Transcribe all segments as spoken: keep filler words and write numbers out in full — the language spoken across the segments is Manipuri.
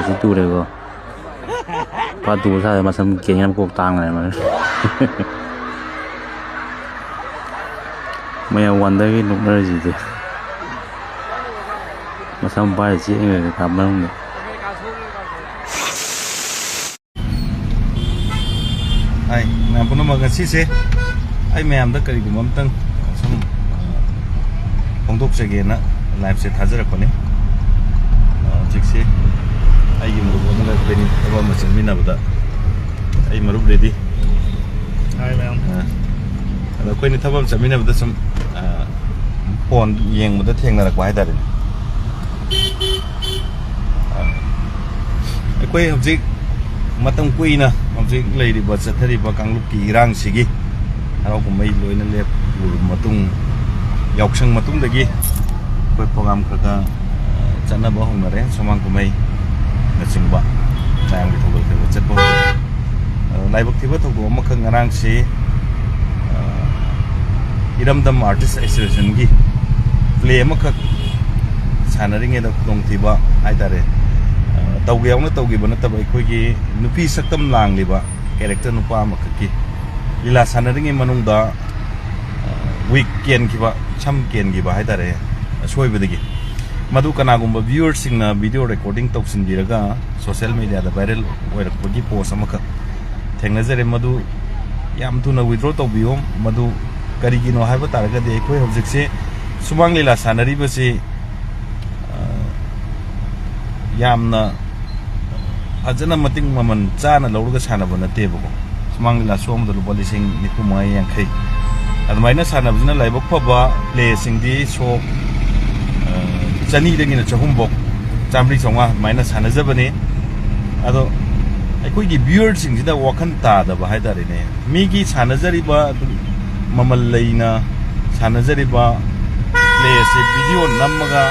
ꯁꯤ ꯇꯨꯔꯦꯀꯣ꯫ ꯄꯥ ꯇꯨ ꯁꯥꯗ ꯃꯁꯝ ꯀꯦꯟ ꯌꯥꯝ ꯀꯣꯛ ꯇꯥꯡꯅ ꯃꯌꯥꯝ ꯋꯥꯟꯗꯒꯤ ꯅꯣꯛꯅꯔꯤꯁꯤꯗꯤ꯫ ꯃꯁꯝ ꯄꯥꯏꯔ ꯆꯦꯟꯈ꯭ꯔꯦ ꯀꯥ ꯃꯅꯨꯡꯗ꯫ ꯍꯥꯏ ꯃꯌꯥꯝ ꯄꯨꯝꯅꯃꯛ, ꯉꯁꯤꯁꯦ ꯑꯩ ꯃꯌꯥꯝꯗ ꯀꯔꯤꯒꯨꯝꯕ ꯑꯝꯇꯪ ꯁꯨꯝ ꯐꯣꯡꯗꯣꯛꯆꯒꯦꯅ ꯂꯥꯏꯞꯁꯦ ꯊꯥꯖꯔꯛꯄꯅꯤ꯫ ꯍꯧꯖꯤꯛꯁꯦ ꯑꯩꯒꯤ ꯃꯔꯨꯞ ꯑꯃꯒ ꯑꯩꯈꯣꯏꯅꯤ ꯊꯕꯛ ꯑꯃ ꯆꯠꯃꯤꯟꯅꯕꯗ ꯑꯩ ꯃꯔꯨꯞ ꯔꯦꯗꯤ꯫ ꯍꯥꯏ ꯃꯌꯥꯝ꯫ ꯑꯗꯣ ꯑꯩꯈꯣꯏꯅꯤ ꯊꯕꯛ ꯑꯃ ꯆꯠꯃꯤꯟꯅꯕꯗ ꯁꯨꯝ ꯐꯣꯟ ꯌꯦꯡꯕꯗ ꯊꯦꯡꯅꯔꯛꯄ ꯍꯥꯏꯇꯥꯔꯦꯅꯦ꯫ ꯑꯩꯈꯣꯏ ꯍꯧꯖꯤꯛ ꯃꯇꯝ ꯀꯨꯏꯅ ꯍꯧꯖꯤꯛ ꯂꯩꯔꯤꯕ ꯆꯠꯊꯔꯤꯕ ꯀꯥꯡꯂꯨꯞꯀꯤ ꯏꯔꯥꯡꯁꯤꯒꯤ ꯍꯔꯥꯎ ꯀꯨꯝꯍꯩ ꯂꯣꯏꯅ ꯂꯦꯞꯂꯕ ꯃꯇꯨꯡ, ꯌꯥꯎꯁꯪ ꯃꯇꯨꯡꯗꯒꯤ ꯑꯩꯈꯣꯏ ꯄ꯭ꯔꯣꯒ꯭ꯔꯥꯝ ꯈꯔ ꯈꯔ ꯆꯠꯅꯕ ꯍꯧꯅꯔꯦ꯫ ꯁꯨꯃꯥꯡ ꯀꯨꯝꯍꯩꯅꯆꯤꯡꯕ ꯃꯌꯥꯝꯒꯤ ꯊꯧꯒꯜ ꯈꯔ ꯈꯔ ꯆꯠꯄ ꯍꯧꯔꯦ꯫ ꯑꯗꯣ ꯂꯥꯏꯕꯛ ꯊꯤꯕ ꯊꯧꯗꯣꯛ ꯑꯃꯈꯛ ꯉꯔꯥꯡꯁꯤ ꯏꯔꯝꯗꯝ ꯑꯥꯔꯇꯤꯁ ꯑꯦꯁꯣꯁꯤꯌꯦꯁꯟꯒꯤ ꯄ꯭ꯂꯦ ꯑꯃꯈꯛ ꯁꯥꯟꯅꯔꯤꯉꯩꯗ ꯈꯨꯗꯣꯡꯊꯤꯕ ꯍꯥꯏꯇꯥꯔꯦ, ꯇꯧꯒꯦ ꯌꯥꯎꯅ ꯇꯧꯈꯤꯕ ꯅꯠꯇꯕ, ꯑꯩꯈꯣꯏꯒꯤ ꯅꯨꯄꯤ ꯁꯛꯇꯝ ꯂꯥꯡꯂꯤꯕ ꯀꯦꯔꯦꯛꯇꯔ ꯅꯨꯄꯥ ꯑꯃꯈꯛꯀꯤ ꯂꯤꯂꯥ ꯁꯥꯟꯅꯔꯤꯉꯩ ꯃꯅꯨꯡꯗ ꯋꯤꯛ ꯀꯦꯟꯈꯤꯕ, ꯁꯝ ꯀꯦꯟꯈꯤꯕ ꯍꯥꯏꯇꯥꯔꯦ, ꯑꯁꯣꯏꯕꯗꯒꯤ꯫ ꯃꯗꯨ ꯀꯅꯥꯒꯨꯝꯕ ꯚ꯭ꯌꯨꯋꯔꯁꯤꯡꯅ ꯚꯤꯗꯤꯑꯣ ꯔꯦꯀꯣꯔꯗꯤꯡ ꯇꯧꯁꯤꯟꯕꯤꯔꯒ ꯁꯣꯁꯦꯜ ꯃꯦꯗꯤꯌꯥꯗ ꯚꯥꯏꯔꯦꯜ ꯑꯣꯏꯔꯛꯄꯒꯤ ꯄꯣꯁ ꯑꯃꯈꯛ ꯊꯦꯡꯅꯖꯔꯦ꯫ ꯃꯗꯨ ꯌꯥꯝ ꯊꯨꯅ ꯋꯤꯗ꯭ꯔꯣ ꯇꯧꯕꯤꯌꯣ꯫ ꯃꯗꯨ ꯀꯔꯤꯒꯤꯅꯣ ꯍꯥꯏꯕ ꯇꯥꯔꯒꯗꯤ, ꯑꯩꯈꯣꯏ ꯍꯧꯖꯤꯛꯁꯦ ꯁꯨꯃꯥꯡ ꯂꯤꯂꯥ ꯁꯥꯟꯅꯔꯤꯕꯁꯤ, ꯑ, ꯌꯥꯝꯅ ꯐꯖꯅ ꯃꯇꯤꯛ ꯃꯃꯜ ꯆꯥꯅ ꯂꯧꯔꯒ ꯁꯥꯟꯅꯕ ꯅꯠꯇꯦꯕꯀꯣ꯫ ꯁꯨꯃꯥꯡ ꯂꯤꯂꯥ ꯁꯣ ꯑꯃꯗ ꯂꯨꯄꯥ ꯂꯤꯁꯤꯡ ꯅꯤꯐꯨ ꯃꯉꯥ ꯌꯥꯡꯈꯩ ꯑꯗꯨꯃꯥꯏꯅ ꯁꯥꯟꯅꯕꯁꯤꯅ ꯂꯥꯏꯕꯛ ꯐꯕ ꯄ꯭ꯂꯦꯁꯤꯡꯗꯤ ꯁꯣ, ꯑ, ꯆꯅꯤꯗꯒꯤꯅ ꯆꯍꯨꯝꯐꯧ, ꯆꯥꯝꯃꯔꯤ ꯆꯥꯝꯃꯉꯥ ꯑꯗꯨꯃꯥꯏꯅ ꯁꯥꯟꯅꯖꯕꯅꯤ꯫ ꯑꯗꯣ ꯑꯩꯈꯣꯏꯒꯤ ꯚ꯭ꯌꯨꯋꯔꯁꯤꯡꯁꯤꯗ ꯋꯥꯈꯜ ꯇꯥꯗꯕ ꯍꯥꯏꯇꯥꯔꯦꯅꯦ꯫ ꯃꯤꯒꯤ ꯁꯥꯟꯅꯖꯔꯤꯕ, ꯑꯗꯨꯝ ꯃꯃꯜ ꯂꯩꯅ ꯁꯥꯟꯅꯖꯔꯤꯕ ꯄ꯭ꯂꯦ ꯑꯁꯤ ꯚꯤꯗꯤꯑꯣ ꯅꯝꯃꯒ,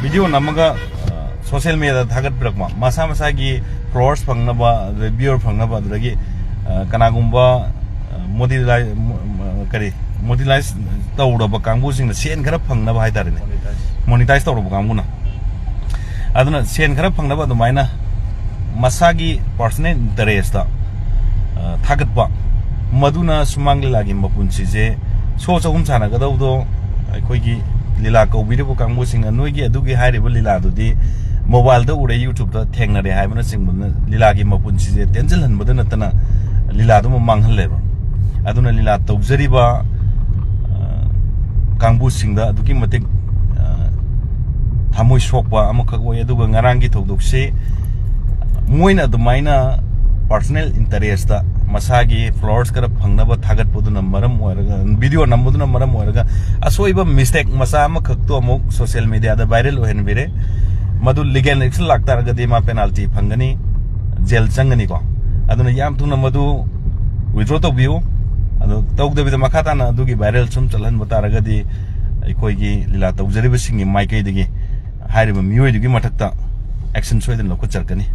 ꯚꯤꯗꯤꯑꯣ ꯅꯝꯃꯒ, ꯑ, ꯁꯣꯁꯦꯜ ꯃꯦꯗꯤꯌꯥꯗ ꯊꯥꯒꯠꯄꯤꯔꯛꯄ, ꯃꯁꯥ ꯃꯁꯥꯒꯤ ꯐꯣꯂꯣꯋꯔꯁ ꯐꯪꯅꯕ, ꯑꯗꯨꯗꯒꯤ ꯚ꯭ꯌꯨꯋꯔ ꯐꯪꯅꯕ, ꯑꯗꯨꯗꯒꯤ, ꯑ, ꯀꯅꯥꯒꯨꯝꯕ, ꯑ, ꯃꯣꯗꯤꯂꯥꯏ-, ꯃ-, ꯃ-, ꯀꯔꯤ, ꯃꯣꯗꯤꯂꯥꯏꯁ ꯇꯧꯔꯕ ꯀꯥꯡꯕꯨꯁꯤꯡꯅ ꯁꯦꯟ ꯈꯔ ꯐꯪꯅꯕ ꯍꯥꯏꯇꯥꯔꯦꯅꯦ, ꯃꯣꯅꯤꯇꯥꯏꯁ ꯇꯧꯔꯕ ꯀꯥꯡꯕꯨꯅ꯫ ꯑꯗꯨꯅ ꯁꯦꯟ ꯈꯔ ꯐꯪꯅꯕ ꯑꯗꯨꯃꯥꯏꯅ ꯃꯁꯥꯒꯤ personal interest ꯇ, ꯑ, ꯊꯥꯒꯠꯄ, ꯃꯗꯨꯅ ꯁꯨꯃꯥꯡ ꯂꯤꯂꯥꯒꯤ ꯃꯄꯨꯟꯁꯤꯁꯦ, ꯁꯣ ꯆꯍꯨꯝ ꯁꯥꯟꯅꯒꯗꯧꯕꯗꯣ ꯑꯩꯈꯣꯏꯒꯤ ꯂꯤꯂꯥ ꯀꯧꯕꯤꯔꯤꯕ ꯀꯥꯡꯕꯨꯁꯤꯡꯅ ꯅꯣꯏꯒꯤ ꯑꯗꯨꯒꯤ ꯍꯥꯏꯔꯤꯕ ꯂꯤꯂꯥꯗꯨꯗꯤ mobile ꯗ ꯎꯔꯦ, YouTube ꯇ ꯊꯦꯡꯅꯔꯦ ꯍꯥꯏꯕꯅꯆꯤꯡꯕꯅ ꯂꯤꯂꯥꯒꯤ ꯃꯄꯨꯟꯁꯤꯁꯦ ꯇꯦꯟꯁꯤꯜꯍꯟꯕꯗ ꯅꯠꯇꯅ ꯂꯤꯂꯥꯗꯨꯃ ꯃꯥꯡꯍꯜꯂꯦꯕ꯫ ꯑꯗꯨꯅ ꯂꯤꯂꯥ ꯇꯧꯖꯔꯤꯕ, ꯑ, ꯀꯥꯡꯕꯨꯁꯤꯡꯗ ꯑꯗꯨꯛꯀꯤ ꯃꯇꯤꯛ, ꯑ, ꯊꯃꯣꯏ ꯁꯣꯛꯄ ꯑꯃꯈꯛ ꯑꯣꯏ꯫ ꯑꯗꯨꯒ ꯉꯔꯥꯡꯒꯤ ꯊꯧꯗꯣꯛꯁꯤ ꯃꯣꯏꯅ ꯑꯗꯨꯃꯥꯏꯅ personal interest ꯇ ꯃꯁꯥꯒꯤ followers ꯈꯔ ꯐꯪꯅꯕ ꯊꯥꯒꯠꯄꯗꯨꯅ ꯃꯔꯝ ꯑꯣꯏꯔꯒ, video ꯅꯝꯕꯗꯨꯅ ꯃꯔꯝ ꯑꯣꯏꯔꯒ ꯑꯁꯣꯏꯕ mistake ꯃꯆꯥ ꯑꯃꯈꯛꯇꯣ ꯑꯃꯨꯛ social media ꯗ viral ꯑꯣꯏꯍꯟꯕꯤꯔꯦ꯫ ꯃꯗꯨ legal action ꯂꯥꯛꯇꯥꯔꯒꯗꯤ ꯃꯥ penalty ꯐꯪꯒꯅꯤ, ꯖꯦꯜ ꯆꯪꯒꯅꯤꯀꯣ꯫ ꯑꯗꯨꯅ ꯌꯥꯝ ꯊꯨꯅ ꯃꯗꯨ withdraw ꯇꯧꯕꯤꯌꯨ꯫ ꯑꯗꯨ ꯇꯧꯗꯕꯤꯗ ꯃꯈꯥ ꯇꯥꯅ ꯑꯗꯨꯒꯤ viral ꯁꯨꯝ ꯆꯠꯍꯟꯕ ꯇꯥꯔꯒꯗꯤ ꯑꯩꯈꯣꯏꯒꯤ ꯂꯤꯂꯥ ꯇꯧꯖꯔꯤꯕꯁꯤꯡꯒꯤ ꯃꯥꯏꯀꯩꯗꯒꯤ ꯍꯥꯏꯔꯤꯕ ꯃꯤꯑꯣꯏꯗꯨꯒꯤ ꯃꯊꯛꯇ action ꯁꯣꯏꯗꯅ ꯂꯧꯈꯠꯆꯔꯛꯀꯅꯤ꯫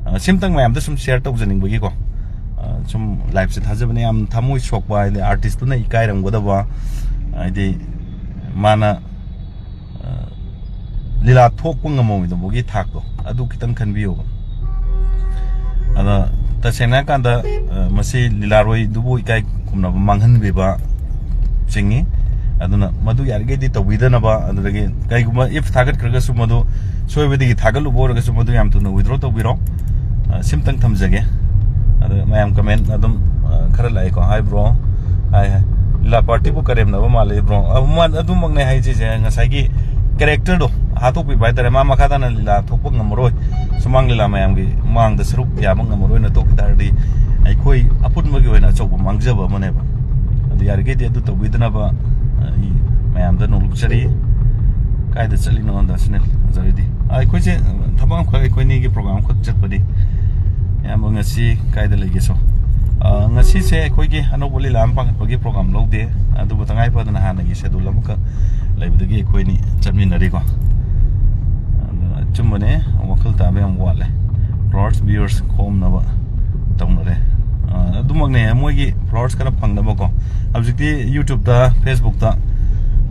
ꯑ, ꯁꯤꯝꯇꯪ ꯃꯌꯥꯝꯗ ꯁꯨꯝ share ꯇꯧꯖꯅꯤꯡꯕꯒꯤꯀꯣ꯫ ꯑ, ꯁꯨꯝ live ꯁꯦ ꯊꯥꯖꯕꯅ ꯌꯥꯝ ꯊꯃꯣꯏ ꯁꯣꯛꯄ, ꯍꯥꯏꯗꯤ artist ꯇꯨꯅ ꯏꯀꯥꯏꯔꯝꯒꯗꯕ, ꯍꯥꯏꯗꯤ ꯃꯥꯅ, ꯑ, ꯂꯤꯂꯥ ꯊꯣꯛꯄ ꯉꯝꯃꯣꯏꯗꯕꯒꯤ ꯊꯥꯛꯇꯣ ꯑꯗꯨ ꯈꯤꯇꯪ ꯈꯟꯕꯤꯌꯣꯕ꯫ ꯑꯗ ꯇꯁꯦꯡꯅ ꯍꯥꯏꯔꯀꯥꯟꯗ, ꯑ, ꯃꯁꯤ ꯂꯤꯂꯥꯔꯣꯏꯗꯨꯕꯨ ꯏꯀꯥꯏ ꯈꯨꯝꯅꯕ ꯃꯥꯡꯍꯟꯕꯤꯕ ꯆꯤꯡꯏ꯫ ꯑꯗꯨꯅ ꯃꯗꯨ ꯌꯥꯔꯤꯈꯩꯗꯤ ꯇꯧꯕꯤꯗꯅꯕ, ꯑꯗꯨꯗꯒꯤ ꯀꯩꯒꯨꯝꯕ if ꯊꯥꯒꯠꯈ꯭ꯔꯒꯁꯨ ꯃꯗꯨ ꯁꯣꯏꯕꯗꯒꯤ ꯊꯥꯒꯠꯂꯨꯕ ꯑꯣꯏꯔꯒꯁꯨ ꯃꯗꯨ ꯌꯥꯝ ꯊꯨꯅ withdraw ꯇꯧꯕꯤꯔꯣ꯫ ꯑ, ꯁꯤꯝꯇꯪ ꯊꯝꯖꯒꯦ꯫ ꯑꯗ ꯃꯌꯥꯝ comment ꯑꯗꯨꯝ, ꯑ, ꯈꯔ ꯂꯥꯛꯑꯦꯀꯣ꯫ "Hi bro", ꯍꯥꯏ, ꯍꯥꯏ꯫ "ꯂꯤꯂꯥ party ꯕꯨ ꯀꯔꯦꯝ ꯅꯕ ꯃꯥꯜꯂꯦ bro"꯫ ꯑ, ꯃꯥ-, ꯑꯗꯨꯃꯛꯅꯦ ꯍꯥꯏꯁꯤꯁꯦ, ꯉꯁꯥꯏꯒꯤ character ꯗꯣ ꯍꯥꯠꯇꯣꯛꯄꯤꯕ ꯍꯥꯏꯇꯥꯔꯦ꯫ ꯃꯥ ꯃꯈꯥ ꯇꯥꯅ ꯂꯤꯂꯥ ꯊꯣꯛꯄ ꯉꯝꯃꯔꯣꯏ, ꯁꯨꯃꯥꯡ ꯂꯤꯂꯥ ꯃꯌꯥꯝꯒꯤ ꯃꯥꯡꯗ ꯁꯔꯨꯛ ꯌꯥꯕ ꯉꯝꯃꯔꯣꯏꯅ ꯇꯣꯛꯈꯤ ꯇꯥꯔꯗꯤ ꯑꯩꯈꯣꯏ ꯑꯄꯨꯟꯕꯒꯤ ꯑꯣꯏꯅ ꯑꯆꯧꯕ ꯃꯥꯡꯖꯕ ꯑꯃꯅꯦꯕ꯫ ꯑꯗꯨ ꯌꯥꯔꯤꯈꯩꯗꯤ ꯑꯗꯨ ꯇꯧꯕꯤꯗꯅꯕ ꯑꯩ ꯃꯌꯥꯝꯗ ꯅꯣꯡꯂꯨꯛꯆꯔꯤ꯫ ꯀꯥꯏꯗ ꯆꯠꯂꯤꯅꯣ ꯍꯟꯗꯛ ꯁꯤꯅꯦ ꯐꯖꯔꯤꯗꯤ? ꯑ, ꯑꯩꯈꯣꯏꯁꯦ ꯊꯕꯛ ꯑꯃꯈꯛ, ꯑꯩꯈꯣꯏ ꯑꯅꯤꯒꯤ program ꯑꯃꯈꯛ ꯆꯠꯄꯅꯤ꯫ ꯑꯌꯥꯝꯕ ꯉꯁꯤ ꯀꯥꯏꯗ ꯂꯩꯒꯦꯁꯣ? ꯑ, ꯉꯁꯤꯁꯦ ꯑꯩꯈꯣꯏꯒꯤ ꯑꯅꯧꯕ ꯂꯤꯂꯥ ꯑꯃ ꯄꯥꯡꯈꯠꯄꯒꯤ program ꯂꯧꯗꯦ, ꯑꯗꯨꯕꯨ ꯇꯉꯥꯏ ꯐꯗꯅ ꯍꯥꯟꯅꯒꯤ schedule ꯑꯃꯈꯛ ꯂꯩꯕꯗꯒꯤ ꯑꯩꯈꯣꯏꯅꯤ ꯆꯠꯃꯤꯟꯅꯔꯤꯀꯣ꯫ ꯑꯗꯨꯅ ꯑꯆꯨꯝꯕꯅꯦ, ꯋꯥꯈꯜ ꯇꯥꯕ ꯌꯥꯝ ꯋꯥꯠꯂꯦ꯫ Followers, viewers ꯈꯣꯝꯅꯕ ꯇꯧꯅꯔꯦ꯫ ꯑ, ꯑꯗꯨꯃꯛꯅꯦ, ꯃꯣꯏꯒꯤ followers ꯈꯔ ꯐꯪꯅꯕꯀꯣ꯫ ꯍꯧꯖꯤꯛꯇꯤ YouTube ꯇ, Facebook ꯇ,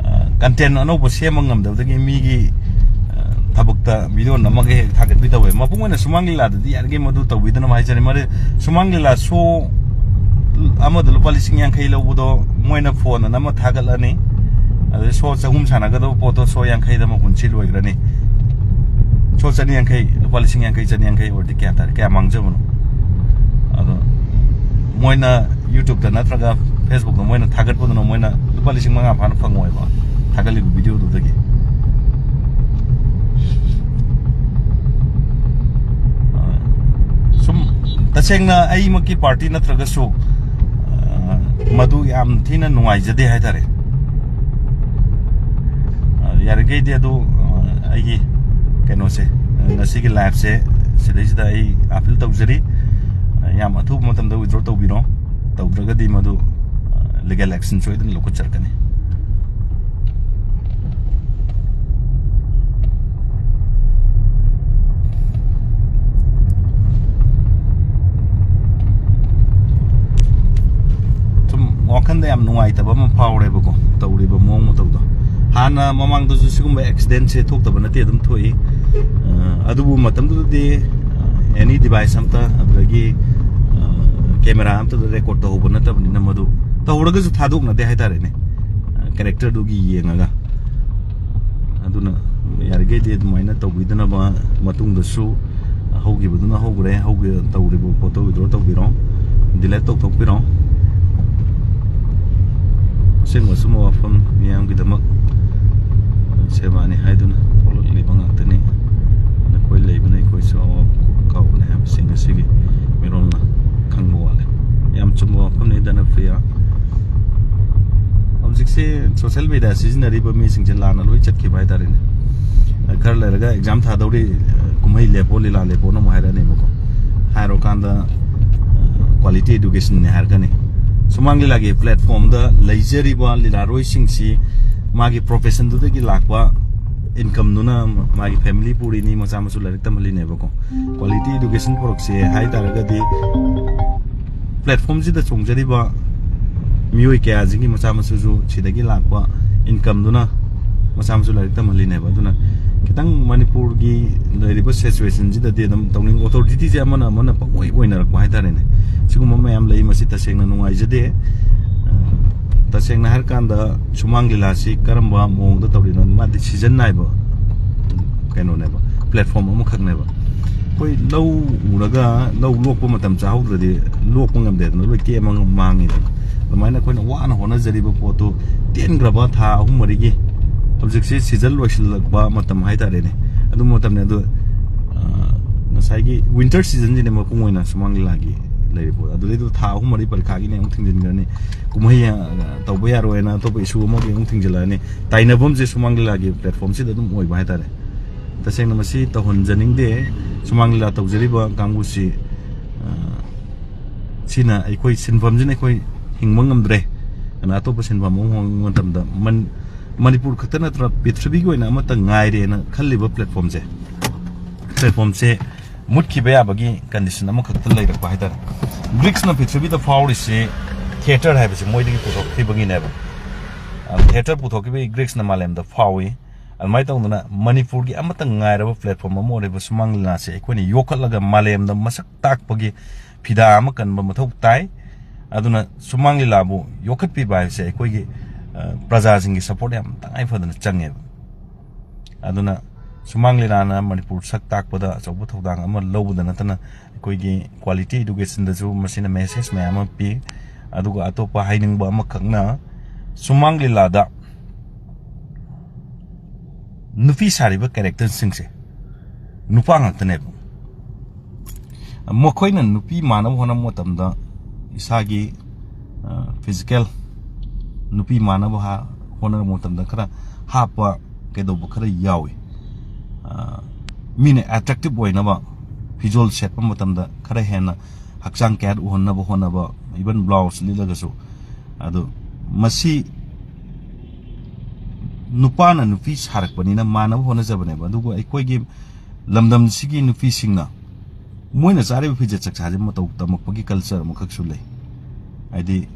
ꯑ, content ꯑꯅꯧꯕ ꯁꯦꯝꯕ ꯉꯝꯗꯕꯗꯒꯤ ꯃꯤꯒꯤ, ꯑ, ꯊꯕꯛꯇ ꯚꯤꯗꯤꯑꯣ ꯅꯝꯃꯒ ꯍꯦꯛ ꯊꯥꯒꯠꯄꯤ ꯇꯧꯋꯦ꯫ ꯃꯄꯨꯡ ꯑꯣꯏꯅ ꯁꯨꯃꯥꯡ ꯂꯤꯂꯥꯗꯗꯤ ꯌꯥꯔꯤꯈꯩ ꯃꯗꯨ ꯇꯧꯕꯤꯗꯅꯕ ꯍꯥꯏꯖꯔꯤ꯫ ꯃꯔꯝꯗꯤ ꯁꯨꯃꯥꯡ ꯂꯤꯂꯥ ꯁꯣ ꯑꯃꯗ ꯂꯨꯄꯥ ꯂꯤꯁꯤꯡ ꯌꯥꯡꯈꯩ ꯂꯧꯕꯗꯣ ꯃꯣꯏꯅ ꯐꯣꯟ ꯑꯃ ꯊꯥꯒꯠꯂꯅꯤ, ꯑꯗꯩ ꯁꯣ ꯆꯍꯨꯝ ꯁꯥꯟꯅꯒꯗꯕ ꯄꯣꯠꯇꯣ ꯁꯣ ꯌꯥꯡꯈꯩꯗ ꯃꯄꯨꯟꯁꯤ ꯂꯣꯏꯈ꯭ꯔꯅꯤ꯫ ꯁꯣ ꯆꯅꯤ ꯌꯥꯡꯈꯩ, ꯂꯨꯄꯥ ꯂꯤꯁꯤꯡ ꯌꯥꯡꯈꯩ, ꯆꯅꯤ ꯌꯥꯡꯈꯩ ꯑꯣꯏꯔꯗꯤ ꯀꯌꯥ ꯇꯥꯔꯦ? ꯀꯌꯥ ꯃꯥꯡꯖꯕꯅꯣ? ꯑꯗꯣ ꯃꯣꯏꯅ YouTube-ꯇ ꯅꯠꯇ꯭ꯔꯒ Facebook-ꯇ ꯃꯣꯏꯅ ꯊꯥꯒꯠꯄꯗꯨꯅ ꯃꯣꯏꯅ ꯂꯨꯄꯥ ꯂꯤꯁꯤꯡ ꯃꯉꯥ ꯐꯥꯅ ꯐꯪꯉꯣꯏꯕ, ꯊꯥꯒꯠꯂꯤꯕ ꯚꯤꯗꯤꯑꯣꯗꯨꯗꯒꯤ꯫ ꯑ, ꯁꯨꯝ ꯇꯁꯦꯡꯅ ꯑꯩꯃꯛꯀꯤ ꯄꯥꯔꯇꯤ ꯅꯠꯇ꯭ꯔꯒꯁꯨ, ꯑ, ꯃꯗꯨ ꯌꯥꯝ ꯊꯤꯅ ꯅꯨꯡꯉꯥꯏꯖꯗꯦ ꯍꯥꯏꯇꯥꯔꯦ꯫ ꯑ, ꯌꯥꯔꯤꯈꯩꯗꯤ ꯑꯗꯨ, ꯑ, ꯑꯩꯒꯤ ꯀꯩꯅꯣꯁꯦ, ꯑ, ꯉꯁꯤꯒꯤ live-ꯁꯦ ꯁꯤꯗꯩꯁꯤꯗ ꯑꯩ appeal ꯇꯧꯖꯔꯤ꯫ ꯑ, ꯌꯥꯝ ꯑꯊꯨꯕ ꯃꯇꯝꯗ withdraw ꯇꯧꯕꯤꯔꯣ, ꯇꯧꯗ꯭ꯔꯒꯗꯤ ꯃꯗꯨ, ꯑ, legal action ꯁꯣꯏꯗꯅ ꯂꯧꯈꯠꯆꯔꯛꯀꯅꯤ꯫ ꯁꯨꯝ ꯋꯥꯈꯜꯗ ꯌꯥꯝ ꯅꯨꯡꯉꯥꯏꯇꯕ ꯑꯃ ꯐꯥꯎꯔꯦꯕꯀꯣ, ꯇꯧꯔꯤꯕ ꯃꯑꯣꯡ ꯃꯇꯧꯗꯣ꯫ ꯍꯥꯟꯅ ꯃꯃꯥꯡꯗꯁꯨ ꯁꯤꯒꯨꯝꯕ accident-ꯁꯦ ꯊꯣꯛꯇꯕ ꯅꯠꯇꯦ, ꯑꯗꯨꯝ ꯊꯣꯛꯏ꯫ ꯑ, ꯑꯗꯨꯕꯨ ꯃꯇꯝꯗꯨꯗꯗꯤ, ꯑ, any device ꯑꯝꯇ, ꯑꯗꯨꯗꯒꯤ, ꯑ, camera ꯑꯝꯇꯗ record ꯇꯧꯍꯧꯕ ꯅꯠꯇꯕꯅꯤꯅ, ꯃꯗꯨ ꯇꯧꯍꯧꯔꯒꯁꯨ ꯊꯥꯗꯣꯛꯅꯗꯦ ꯍꯥꯏꯇꯥꯔꯦꯅꯦ, ꯑ, character-ꯗꯨꯒꯤ ꯌꯦꯡꯉꯒ꯫ ꯑꯗꯨꯅ ꯌꯥꯔꯤꯈꯩꯗꯤ ꯑꯗꯨꯃꯥꯏꯅ ꯇꯧꯕꯤꯗꯅꯕ꯫ ꯃꯇꯨꯡꯗꯁꯨ ꯍꯧꯈꯤꯕꯗꯨꯅ ꯍꯧꯈ꯭ꯔꯦ, ꯍꯧꯈꯤ-, ꯇꯧꯔꯤꯕ ꯄꯣꯠꯇꯣ withdraw ꯇꯧꯕꯤꯔꯣ, delete ꯇꯧꯊꯣꯛꯄꯤꯔꯣ꯫ ꯑꯁꯦꯡꯕ ꯑꯆꯨꯝꯕ ꯋꯥꯐꯝ ꯃꯤꯌꯥꯝꯒꯤꯗꯃꯛ ꯁꯦꯕꯥꯅꯤ ꯍꯥꯏꯗꯨꯅ ꯊꯣꯛꯂꯛꯂꯤꯕ ꯉꯥꯛꯇꯅꯤ꯫ ꯅꯈꯣꯏ ꯂꯩꯕꯅ ꯑꯩꯈꯣꯏꯁꯨ ꯑꯋꯥꯕ ꯀꯥꯎꯕꯅꯤ ꯍꯥꯏꯕꯁꯤ ꯉꯁꯤꯒꯤ ꯃꯤꯔꯣꯜꯅ ꯈꯪꯕ ꯋꯥꯠꯂꯦ꯫ ꯌꯥꯝ ꯆꯨꯝꯕ ꯋꯥꯐꯝꯅꯤ, ꯙꯅꯄ꯭ꯔꯤꯌꯥ꯫ ꯍꯧꯖꯤꯛꯁꯦ social media ꯁꯤꯖꯤꯟꯅꯔꯤꯕ ꯃꯤꯁꯤꯡꯁꯦ ꯂꯥꯟꯅ ꯂꯣꯏ ꯆꯠꯈꯤꯕ ꯍꯥꯏꯇꯥꯔꯦꯅꯦ꯫ ꯈꯔ ꯂꯩꯔꯒ exam ꯊꯥꯗꯧꯔꯤ, ꯀꯨꯝꯍꯩ ꯂꯦꯞꯄꯣ, ꯂꯤꯂꯥ ꯂꯦꯞꯄꯣꯅ ꯑꯃꯨꯛ ꯍꯥꯏꯔꯛꯑꯅꯦꯕꯀꯣ꯫ ꯍꯥꯏꯔꯨꯀꯥꯟꯗ quality education-ꯅꯦ ꯍꯥꯏꯔꯛꯀꯅꯤ꯫ ꯁꯨꯃꯥꯡ ꯂꯤꯂꯥꯒꯤ platform-ꯗ ꯂꯩꯖꯔꯤꯕ ꯂꯤꯂꯥꯔꯣꯏꯁꯤꯡꯁꯤ ꯃꯥꯒꯤ profession-ꯗꯨꯗꯒꯤ ꯂꯥꯛꯄ income-ꯗꯨꯅ ꯃꯥꯒꯤ family ꯄꯨꯔꯤꯅꯤ, ꯃꯆꯥ ꯃꯁꯨ ꯂꯥꯏꯔꯤꯛ ꯇꯝꯍꯜꯂꯤꯅꯦꯕꯀꯣ꯫ Quality education ꯄꯨꯔꯛꯁꯦ ꯍꯥꯏ ꯇꯥꯔꯒꯗꯤ platform-ꯁꯤꯗ ꯆꯣꯡꯖꯔꯤꯕ ꯃꯤꯑꯣꯏ ꯀꯌꯥꯁꯤꯒꯤ ꯃꯆꯥ ꯃꯁꯨꯁꯨ ꯁꯤꯗꯒꯤ ꯂꯥꯛꯄ income-ꯗꯨꯅ ꯃꯆꯥ ꯃꯁꯨ ꯂꯥꯏꯔꯤꯛ ꯇꯝꯍꯜꯂꯤꯅꯦꯕ꯫ ꯑꯗꯨꯅ ꯈꯤꯇꯪ ꯅꯪ ꯃꯅꯤꯄꯨꯔꯒꯤ ꯂꯩꯔꯤꯕ ꯁꯤꯆꯨꯋꯦꯁꯟꯁꯤꯗꯗꯤ ꯑꯗꯨꯝ ꯇꯧꯅꯤꯡ, ꯑꯣꯊꯣꯔꯤꯇꯤꯁꯦ ꯑꯃꯅ ꯑꯃꯅ ꯄꯪꯑꯣꯏ ꯑꯣꯏꯅꯔꯛꯄ ꯍꯥꯏꯇꯥꯔꯦꯅꯦ꯫ ꯁꯤꯒꯨꯝꯕ ꯃꯌꯥꯝ ꯂꯩ, ꯃꯁꯤ ꯇꯁꯦꯡꯅ ꯅꯨꯡꯉꯥꯏꯖꯗꯦ꯫ ꯑ, ꯇꯁꯦꯡꯅ ꯍꯥꯏꯔꯀꯥꯟꯗ ꯁꯨꯃꯥꯡ ꯂꯤꯂꯥꯁꯤ ꯀꯔꯝꯕ ꯃꯑꯣꯡꯗ ꯇꯧꯔꯤꯅꯣ? ꯃꯥꯗꯤ ꯁꯤꯖꯟ ꯅꯥꯏꯕ ꯀꯩꯅꯣꯅꯦꯕ, ꯄ꯭ꯂꯦꯠꯐꯣꯝ ꯑꯃꯈꯛꯅꯦꯕ꯫ ꯑꯩꯈꯣꯏ ꯂꯧ ꯎꯔꯒ ꯂꯧ ꯂꯣꯛꯄ ꯃꯇꯝ ꯆꯥꯍꯧꯗ꯭ꯔꯗꯤ ꯂꯣꯛꯄ ꯉꯝꯗꯦꯗꯅ, ꯂꯣꯏ ꯀꯦꯝꯃ ꯃꯥꯡꯉꯤꯗꯅ꯫ ꯑꯗꯨꯃꯥꯏꯅ ꯑꯩꯈꯣꯏꯅ ꯋꯥꯅ ꯍꯣꯠꯅꯖꯔꯤꯕ ꯄꯣꯠꯇꯨ ꯇꯦꯟꯈ꯭ꯔꯕ ꯊꯥ ꯑꯍꯨꯝ ꯃꯔꯤꯒꯤ, ꯍꯧꯖꯤꯛꯁꯦ ꯁꯤꯖꯟ ꯂꯣꯏꯁꯤꯜꯂꯛꯄ ꯃꯇꯝ ꯍꯥꯏꯇꯥꯔꯦꯅꯦ, ꯑꯗꯨꯝꯕ ꯃꯇꯝꯅꯦ꯫ ꯑꯗꯣ, ꯑ, ꯉꯁꯥꯏꯒꯤ ꯋꯤꯟꯇꯔ ꯁꯤꯖꯟꯁꯤꯅꯦ ꯃꯄꯨꯡ ꯑꯣꯏꯅ ꯁꯨꯃꯥꯡ ꯂꯤꯂꯥꯒꯤ ꯂꯩꯔꯤꯕ ꯄꯣꯠ꯫ ꯑꯗꯨꯗꯩꯗꯨꯗ ꯊꯥ ꯑꯍꯨꯝ ꯃꯔꯤ ꯄꯔꯤꯈꯥꯒꯤꯅꯦ ꯑꯃꯨꯛ ꯊꯤꯡꯖꯤꯟꯈ꯭ꯔꯅꯤ꯫ ꯀꯨꯝꯍꯩ, ꯑ, ꯇꯧꯕ ꯌꯥꯔꯣꯏꯅ ꯑꯇꯣꯞꯄ ꯏꯁꯨ ꯑꯃꯒꯤ ꯑꯃꯨꯛ ꯊꯤꯡꯖꯤꯜꯂꯛꯑꯅꯤ꯫ ꯇꯥꯏꯅꯐꯝꯁꯦ ꯁꯨꯃꯥꯡ ꯂꯤꯂꯥꯒꯤ ꯄ꯭ꯂꯦꯠꯐꯣꯝꯁꯤꯗ ꯑꯗꯨꯝ ꯑꯣꯏꯕ ꯍꯥꯏꯇꯥꯔꯦ꯫ ꯇꯁꯦꯡꯅ ꯃꯁꯤ ꯇꯧꯍꯟꯖꯅꯤꯡꯗꯦ꯫ ꯁꯨꯃꯥꯡ ꯂꯤꯂꯥ ꯇꯧꯖꯔꯤꯕ ꯀꯥꯡꯕꯨꯁꯤ, ꯑ, ꯁꯤꯅ ꯑꯩꯈꯣꯏ ꯁꯤꯟꯐꯝꯁꯤꯅ ꯑꯩꯈꯣꯏ ꯍꯤꯡꯕ ꯉꯝꯗ꯭ꯔꯦ꯫ ꯑꯗꯨꯅ ꯑꯇꯣꯞꯄ ꯁꯤꯟꯐꯝ ꯑꯃ ꯍꯣꯡꯕ ꯃꯇꯝꯗ ꯃꯟ-, ꯃꯅꯤꯄꯨꯔ ꯈꯛꯇ ꯅꯠꯇ꯭ꯔ ꯄ꯭ꯔꯤꯊꯤꯕꯤꯒꯤ ꯑꯣꯏꯅ ꯑꯃꯠꯇ ꯉꯥꯏꯔꯦꯅ ꯈꯜꯂꯤꯕ ꯄ꯭ꯂꯦꯠꯐꯣꯝꯁꯦ, ꯄ꯭ꯂꯦꯠꯐꯣꯝꯁꯦ ꯃꯨꯠꯈꯤꯕ ꯌꯥꯕꯒꯤ ꯀꯟꯗꯤꯁꯟ ꯑꯃꯈꯛꯇ ꯂꯩꯔꯛꯄ ꯍꯥꯏꯇꯥꯔꯦ꯫ ꯒ꯭ꯔꯤꯛꯁꯅ ꯄ꯭ꯔꯤꯊꯤꯕꯤꯗ ꯐꯥꯎꯔꯤꯁꯤ ꯊꯤꯌꯦꯇꯔ ꯍꯥꯏꯕꯁꯤ ꯃꯣꯏꯗꯒꯤ ꯄꯨꯊꯣꯛꯈꯤꯕꯒꯤꯅꯦꯕ꯫ ꯑ, ꯊꯤꯌꯦꯇꯔ ꯄꯨꯊꯣꯛꯈꯤꯕꯒꯤ ꯒ꯭ꯔꯤꯛꯁꯅ ꯃꯥꯂꯦꯝꯗ ꯐꯥꯎꯏ꯫ ꯑꯗꯨꯃꯥꯏꯅ ꯇꯧꯗꯅ ꯃꯅꯤꯄꯨꯔꯒꯤ ꯑꯃꯠꯇ ꯉꯥꯏꯔꯕ ꯄ꯭ꯂꯦꯠꯐꯣꯝ ꯑꯃ ꯑꯣꯏꯔꯤꯕ ꯁꯨꯃꯥꯡ ꯂꯤꯂꯥꯁꯦ ꯑꯩꯈꯣꯏꯅ ꯌꯣꯛꯈꯠꯂꯒ ꯃꯥꯂꯦꯝꯗ ꯃꯁꯛ ꯇꯥꯛꯄꯒꯤ ꯐꯤꯗꯥ ꯑꯃ ꯀꯟꯕ ꯃꯊꯧ ꯇꯥꯏ꯫ ꯑꯗꯨꯅ ꯁꯨꯃꯥꯡ ꯂꯤꯂꯥꯕꯨ ꯌꯣꯛꯈꯠꯄꯤꯕ ꯍꯥꯏꯕꯁꯦ ꯑꯩꯈꯣꯏꯒꯤ, ꯑ, ꯄ꯭ꯔꯖꯥꯁꯤꯡꯒꯤ ꯁꯄꯣꯔꯠ ꯌꯥꯝ ꯇꯉꯥꯏ ꯐꯗꯅ ꯆꯪꯉꯦꯕ꯫ ꯑꯗꯨꯅ ꯁꯨꯃꯥꯡ ꯂꯤꯂꯥꯅ ꯃꯅꯤꯄꯨꯔ ꯁꯛ ꯇꯥꯛꯄꯗ ꯑꯆꯧꯕ ꯊꯧꯗꯥꯡ ꯑꯃ ꯂꯧꯕꯗ ꯅꯠꯇꯅ ꯑꯩꯈꯣꯏꯒꯤ ꯀ꯭ꯋꯥꯂꯤꯇꯤ ꯏꯗꯨꯀꯦꯁꯟꯗꯁꯨ ꯃꯁꯤꯅ ꯃꯦꯁꯦꯖ ꯃꯌꯥꯝ ꯑꯃ ꯄꯤ꯫ ꯑꯗꯨꯒ ꯑꯇꯣꯞꯄ ꯍꯥꯏꯅꯤꯡꯕ ꯑꯃꯈꯛꯅ ꯁꯨꯃꯥꯡ ꯂꯤꯂꯥꯗ ꯅꯨꯄꯤ ꯁꯥꯔꯤꯕ ꯀꯦꯔꯦꯛꯇꯔꯁꯤꯡꯁꯦ ꯅꯨꯄꯥ ꯉꯥꯛꯇꯅꯦꯕ꯫ ꯃꯈꯣꯏꯅ ꯅꯨꯄꯤ ꯃꯥꯟꯅꯕ ꯍꯣꯠꯅꯕ ꯃꯇꯝꯗ ꯏꯁꯥꯒꯤ, ꯑ, ꯐꯤꯖꯤꯀꯦꯜ ꯅꯨꯄꯤ ꯃꯥꯟꯅꯕ ꯍꯥ-, ꯍꯣꯠꯅꯕ ꯃꯇꯝꯗ ꯈꯔ ꯍꯥꯞꯄ ꯀꯩꯗꯧꯕ ꯈꯔ ꯌꯥꯎꯏ꯫ ꯑ, ꯃꯤꯅ ꯑꯦꯇ꯭ꯔꯦꯛꯇꯤꯞ ꯑꯣꯏꯅꯕ ꯐꯤꯖꯣꯜ ꯁꯦꯠꯄ ꯃꯇꯝꯗ ꯈꯔ ꯍꯦꯟꯅ ꯍꯛꯆꯥꯡ ꯀꯌꯥꯠ ꯎꯍꯟꯅꯕ ꯍꯣꯠꯅꯕ, ꯏꯚꯟ ꯕ꯭ꯂꯥꯎꯁ ꯂꯤꯠꯂꯒꯁꯨ꯫ ꯑꯗꯨ ꯃꯁꯤ ꯅꯨꯄꯥꯅ ꯅꯨꯄꯤ ꯁꯥꯔꯛꯄꯅꯤꯅ ꯃꯥꯟꯅꯕ ꯍꯣꯠꯅꯖꯕꯅꯦꯕ꯫ ꯑꯗꯨꯕꯨ ꯑꯩꯈꯣꯏꯒꯤ ꯂꯝꯗꯝꯁꯤꯒꯤ ꯅꯨꯄꯤꯁꯤꯡꯅ ꯃꯣꯏꯅ ꯆꯥꯔꯤꯕ ꯐꯤꯖꯦꯠ ꯆꯥꯛꯆꯥꯁꯦ ꯃꯇꯧ ꯇꯝꯃꯛꯄꯒꯤ ꯀꯜꯆꯔ ꯑꯃꯈꯛꯁꯨ ꯂꯩ꯫ ꯍꯥꯏꯗꯤ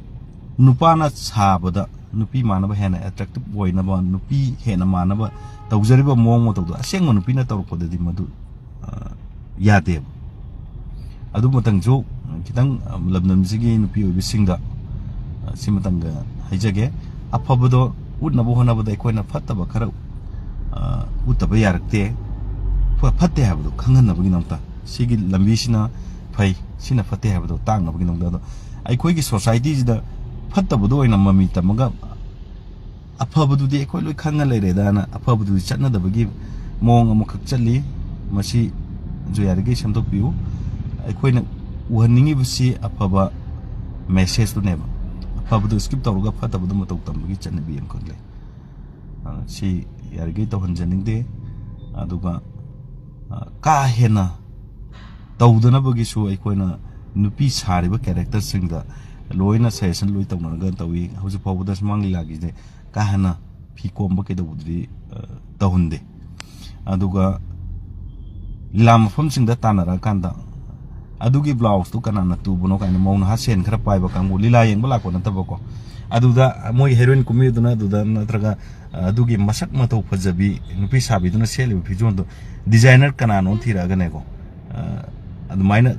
ꯅꯨꯄꯥꯅ ꯁꯥꯕꯗ ꯅꯨꯄꯤ ꯃꯥꯟꯅꯕ ꯍꯦꯟꯅ ꯑꯦꯇ꯭ꯔꯦꯛꯇꯤꯞ ꯑꯣꯏꯅꯕ, ꯅꯨꯄꯤ ꯍꯦꯟꯅ ꯃꯥꯟꯅꯕ ꯇꯧꯖꯔꯤꯕ ꯃꯑꯣꯡ ꯃꯇꯧꯗꯣ ꯑꯁꯦꯡꯕ ꯅꯨꯄꯤꯅ ꯇꯧꯔꯛꯄꯗꯗꯤ ꯃꯗꯨ, ꯑ, ꯌꯥꯗꯦꯕ꯫ ꯑꯗꯨ ꯃꯇꯪꯁꯨ ꯈꯤꯇꯪ, ꯑ, ꯂꯝꯗꯝꯁꯤꯒꯤ ꯅꯨꯄꯤ ꯑꯣꯏꯕꯤꯁꯤꯡꯗ, ꯑ, ꯁꯤꯃꯇꯪꯒ ꯍꯥꯏꯖꯒꯦ꯫ ꯑꯐꯕꯗꯣ ꯎꯠꯅꯕ ꯍꯣꯠꯅꯕꯗ ꯑꯩꯈꯣꯏꯅ ꯐꯠꯇꯕ ꯈꯔ, ꯑ, ꯎꯠꯇꯕ ꯌꯥꯔꯛꯇꯦ꯫ ꯐ-, ꯐꯠꯇꯦ ꯍꯥꯏꯕꯗꯣ ꯈꯪꯍꯟꯅꯕꯒꯤꯗꯃꯛꯇ ꯁꯤꯒꯤ ꯂꯝꯕꯤꯁꯤꯅ ꯐꯩ, ꯁꯤꯅ ꯐꯠꯇꯦ ꯍꯥꯏꯕꯗꯣ ꯇꯥꯛꯅꯕꯒꯤꯗꯃꯛꯇ꯫ ꯑꯗꯣ ꯑꯩꯈꯣꯏꯒꯤ ꯁꯣꯁꯥꯏꯇꯤꯁꯤꯗ ꯐꯠꯇꯕꯗꯣ ꯑꯣꯏꯅ ꯃꯃꯤ ꯇꯝꯃꯒ ꯑꯐꯕꯗꯨꯗꯤ ꯑꯩꯈꯣꯏ ꯂꯣꯏ ꯈꯪꯉ ꯂꯩꯔꯦꯗꯅ ꯑꯐꯕꯗꯨꯗꯤ ꯆꯠꯅꯗꯕꯒꯤ ꯃꯑꯣꯡ ꯑꯃꯈꯛ ꯆꯠꯂꯤ꯫ ꯃꯁꯤꯁꯨ ꯌꯥꯔꯤꯈꯩ ꯁꯦꯝꯗꯣꯛꯄꯤꯌꯨ꯫ ꯑꯩꯈꯣꯏꯅ ꯎꯍꯟꯅꯤꯡꯉꯤꯕꯁꯤ ꯑꯐꯕ ꯃꯦꯁꯦꯖꯇꯨꯅꯦꯕ꯫ ꯑꯐꯕꯗꯨ ꯁ꯭ꯀꯤꯞ ꯇꯧꯔꯒ ꯐꯠꯇꯕꯗꯨ ꯃꯇꯧ ꯇꯝꯕꯒꯤ ꯆꯠꯅꯕꯤ ꯑꯃꯈꯛ ꯂꯩ꯫ ꯑ, ꯁꯤ ꯌꯥꯔꯤꯈꯩ ꯇꯧꯍꯟꯖꯅꯤꯡꯗꯦ꯫ ꯑꯗꯨꯒ, ꯑ, ꯀꯥ ꯍꯦꯟꯅ ꯇꯧꯗꯅꯕꯒꯤꯁꯨ ꯑꯩꯈꯣꯏꯅ ꯅꯨꯄꯤ ꯁꯥꯔꯤꯕ ꯀꯦꯔꯦꯛꯇꯔꯁꯤꯡꯗ ꯂꯣꯏꯅ ꯁꯖꯦꯁꯟ ꯂꯣꯏ ꯇꯧꯅꯔꯒ ꯇꯧꯏ꯫ ꯍꯧꯖꯤꯛ ꯐꯥꯎꯕꯗ ꯁꯨꯃꯥꯡ ꯂꯤꯂꯥꯒꯤꯁꯦ ꯀꯥ ꯍꯦꯟꯅ ꯐꯤ ꯀꯣꯝꯕ ꯀꯩꯗꯧꯕꯗꯨꯗꯤ, ꯑ, ꯇꯧꯍꯟꯗꯦ꯫ ꯑꯗꯨꯒ ꯂꯤꯂꯥ ꯃꯐꯝꯁꯤꯡꯗ ꯇꯥꯟꯅꯔꯛꯑꯀꯥꯟꯗ ꯑꯗꯨꯒꯤ ꯕ꯭ꯂꯥꯎꯁꯇꯨ ꯀꯅꯥꯅ ꯇꯨꯕꯅꯣ ꯀꯥꯏꯅ ꯃꯧ ꯅꯍꯥ ꯁꯦꯟ ꯈꯔ ꯄꯥꯏꯕ ꯀꯥꯡꯕꯨ, ꯂꯤꯂꯥ ꯌꯦꯡꯕ ꯂꯥꯛꯄ ꯅꯠꯇꯕꯀꯣ, ꯑꯗꯨꯗ ꯃꯣꯏ ꯍꯦꯔꯣꯏꯟ ꯀꯨꯝꯕꯤꯗꯨꯅ ꯑꯗꯨꯗ ꯅꯠꯇ꯭ꯔꯒ, ꯑ, ꯑꯗꯨꯒꯤ ꯃꯁꯛ ꯃꯇꯧ ꯐꯖꯕꯤ ꯅꯨꯄꯤ ꯁꯥꯕꯤꯗꯨꯅ ꯁꯦꯠꯂꯤꯕ ꯐꯤꯖꯣꯜꯗꯣ ꯗꯤꯖꯥꯏꯅꯔ ꯀꯅꯥꯅꯣ ꯊꯤꯔꯛꯑꯒꯅꯦꯀꯣ, ꯑ, ꯑꯗꯨꯃꯥꯏꯅ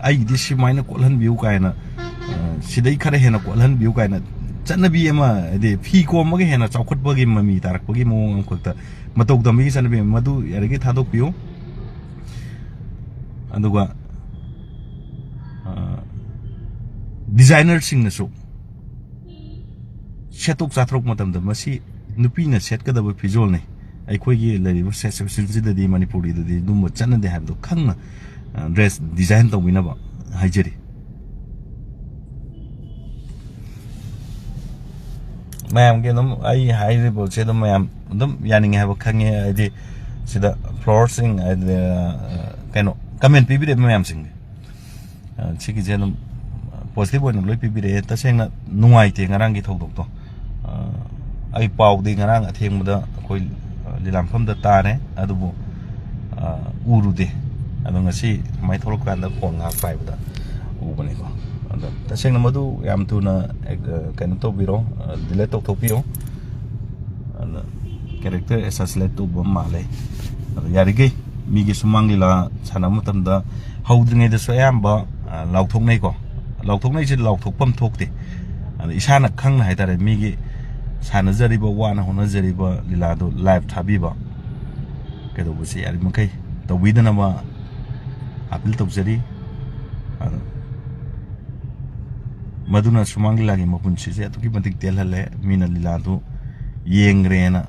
ꯑꯩꯒꯤꯗꯤ ꯁꯨꯃꯥꯏꯅ ꯀꯣꯠꯍꯟꯕꯤꯌꯨ ꯀꯥꯏꯅ, ꯑ, ꯁꯤꯗꯩ ꯈꯔ ꯍꯦꯟꯅ ꯀꯣꯠꯍꯟꯕꯤꯌꯨ ꯀꯥꯏꯅ ꯆꯠꯅꯕꯤ ꯑꯃ, ꯍꯥꯏꯗꯤ ꯐꯤ ꯀꯣꯝꯕꯒ ꯍꯦꯟꯅ ꯆꯥꯎꯈꯠꯄꯒꯤ ꯃꯃꯤ ꯇꯥꯔꯛꯄꯒꯤ ꯃꯑꯣꯡ ꯑꯃꯈꯛꯇ ꯃꯇꯧ ꯇꯝꯕꯒꯤ ꯆꯠꯅꯕꯤ ꯑꯃ, ꯃꯗꯨ ꯌꯥꯔꯤꯈꯩ ꯊꯥꯗꯣꯛꯄꯤꯌꯨ꯫ ꯑꯗꯨꯒ, ꯑ, ꯗꯤꯖꯥꯏꯅꯔꯁꯤꯡꯅꯁꯨ ꯁꯦꯠꯇꯣꯛ ꯆꯥꯊꯣꯛ ꯃꯇꯝꯗ ꯃꯁꯤ ꯅꯨꯄꯤꯅ ꯁꯦꯠꯀꯗꯕ ꯐꯤꯖꯣꯜꯅꯤ, ꯑꯩꯈꯣꯏꯒꯤ ꯂꯩꯔꯤꯕ ꯁꯦꯁꯟꯁꯤꯗꯗꯤ, ꯃꯅꯤꯄꯨꯔꯒꯤꯗꯗꯤ ꯑꯗꯨꯝꯕ ꯆꯠꯅꯗꯦ ꯍꯥꯏꯕꯗꯣ ꯈꯪꯅ, ꯑ, ꯗ꯭ꯔꯦꯁ ꯗꯤꯖꯥꯏꯟ ꯇꯧꯕꯤꯅꯕ ꯍꯥꯏꯖꯔꯤ꯫ ꯃꯌꯥꯝꯒꯤ ꯑꯗꯨꯝ ꯑꯩ ꯍꯥꯏꯔꯤꯕꯁꯦ ꯑꯗꯨꯝ ꯃꯌꯥꯝ ꯑꯗꯨꯝ ꯌꯥꯅꯤꯡꯉꯦ ꯍꯥꯏꯕ ꯈꯪꯉꯦ꯫ ꯍꯥꯏꯗꯤ ꯁꯤꯗ ꯐ꯭ꯂꯣꯋꯔꯁꯤꯡ, ꯍꯥꯏꯗꯤ, ꯑ, ꯀꯩꯅꯣ, ꯀꯃꯦꯟ ꯄꯤꯕꯤꯔꯛꯏꯕ ꯃꯌꯥꯝꯁꯤꯡꯁꯦ, ꯑ, ꯁꯤꯒꯤꯁꯦ ꯑꯗꯨꯝ ꯄꯣꯖꯤꯇꯤꯚ ꯑꯣꯏꯅ ꯂꯣꯏ ꯄꯤꯕꯤꯔꯛꯑꯦ꯫ ꯇꯁꯦꯡꯅ ꯅꯨꯡꯉꯥꯏꯇꯦ ꯉꯔꯥꯡꯒꯤ ꯊꯧꯗꯣꯛꯇꯣ꯫ ꯑ, ꯑꯩ ꯄꯥꯎꯗꯤ ꯉꯔꯥꯡ ꯑꯊꯦꯡꯕꯗ ꯑꯩꯈꯣꯏ, ꯑ, ꯂꯤꯂꯥ ꯃꯐꯝꯗ ꯇꯥꯔꯦ, ꯑꯗꯨꯕꯨ, ꯑ, ꯎꯔꯨꯗꯦ꯫ ꯑꯗꯣ ꯉꯁꯤ ꯁꯨꯃꯥꯏꯅ ꯊꯣꯛꯂꯛꯀꯥꯟꯗ ꯐꯣꯟ ꯉꯥꯏꯍꯥꯛ ꯄꯥꯏꯕꯗ ꯎꯕꯅꯤꯀꯣ꯫ ꯑꯗ ꯇꯁꯦꯡꯅ ꯃꯗꯨ ꯌꯥꯝ ꯊꯨꯅ, ꯑ, ꯀꯩꯅꯣ ꯇꯧꯕꯤꯔꯣ, ꯑ, delete ꯇꯧꯊꯣꯛꯄꯤꯌꯣ꯫ ꯑꯗ character assassinate ꯇꯧꯕ ꯃꯥꯜꯂꯦ꯫ ꯑꯗꯣ ꯌꯥꯔꯤꯈꯩ ꯃꯤꯒꯤ ꯁꯨꯃꯥꯡ ꯂꯤꯂꯥ ꯁꯥꯟꯅꯕ ꯃꯇꯝꯗ ꯍꯧꯗ꯭ꯔꯤꯉꯩꯗꯁꯨ ꯑꯌꯥꯝꯕ, ꯑ, ꯂꯥꯎꯊꯣꯛꯅꯩꯀꯣ꯫ ꯂꯥꯎꯊꯣꯛꯅꯩꯁꯦ ꯂꯥꯎꯊꯣꯛꯐꯝ ꯊꯣꯛꯇꯦ꯫ ꯑꯗ ꯏꯁꯥꯅ ꯈꯪꯅ ꯍꯥꯏꯇꯥꯔꯦ, ꯃꯤꯒꯤ ꯁꯥꯟꯅꯖꯔꯤꯕ, ꯋꯥꯅ ꯍꯣꯠꯅꯖꯔꯤꯕ ꯂꯤꯂꯥꯗꯣ live ꯊꯥꯕꯤꯕ ꯀꯩꯗꯧꯕꯁꯦ ꯌꯥꯔꯤꯃꯈꯩ ꯇꯧꯕꯤꯗꯅꯕ appeal ꯇꯧꯖꯔꯤ꯫ ꯑꯗꯣ ꯃꯗꯨꯅ ꯁꯨꯃꯥꯡ ꯂꯤꯂꯥꯒꯤ ꯃꯄꯨꯟꯁꯤꯁꯦ ꯑꯗꯨꯛꯀꯤ ꯃꯇꯤꯛ ꯇꯦꯜꯍꯜꯂꯦ꯫ ꯃꯤꯅ ꯂꯤꯂꯥꯗꯨ ꯌꯦꯡꯈ꯭ꯔꯦꯅ